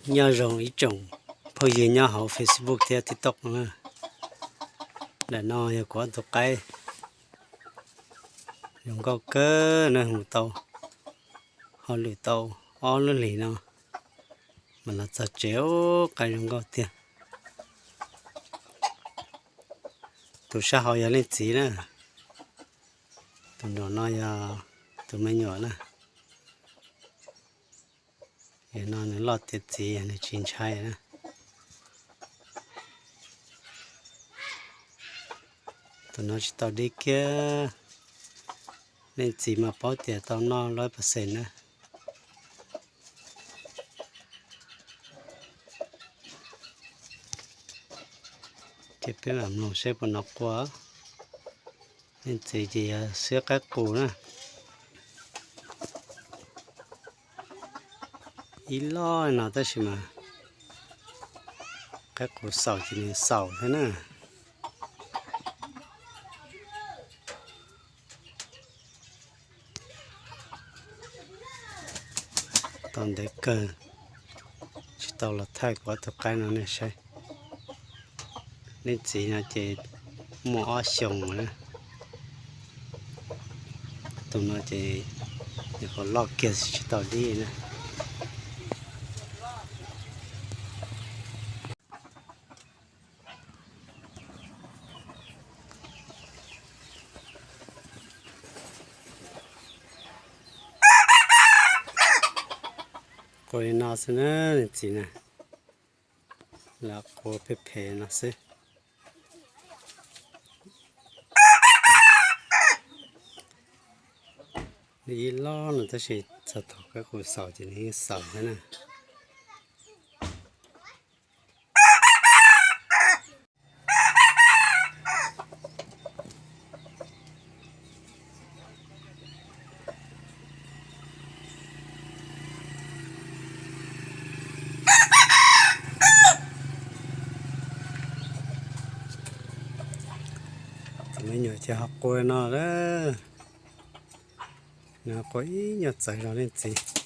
Nyob zoo ib tsoom phooj ywg nyob hauv Facebook thiab TikTok na. Daim no yog kuv ob tug qaib zoo nkauj kawg na, mus tau hauj lwm tau ob lub hlis no mas los txog tsev, qaib zoo nkauj tiag. Tus sab hauv yog leej txiv na, tus nraum no yog tus me nyuam na. Yog no nws loj tiav txiv, nws tsis ntshai na. Tus no tsis tau dib kiag, leej txiv mas paub tias tau noj lawm pas xes na. Ces peb mam mloog seb puas nov quaj. Leej txiv ces yog siab qaib qus na. Ib loj no tab sis mas qaib qus xaus ces nws xaus thiab na. Tau ntev kawg tsis tau los thaij kuv ob tug qaib no nej saib. Leej txiv no ces muaj ob xyoos na. Tus no ces nyuam qhuav loj kiag tsis tau dib na. Quaj li no xwb na, leej txiv na, lam quaj phem phem no xwb. Nws ib loj no tab sis txog thaum qaib qus xaus ces nws yeej xaus thiab na. Tus me nyuam ces ho quaj no lawm. Nws quaj ib nyuag txawv zog leej txiv.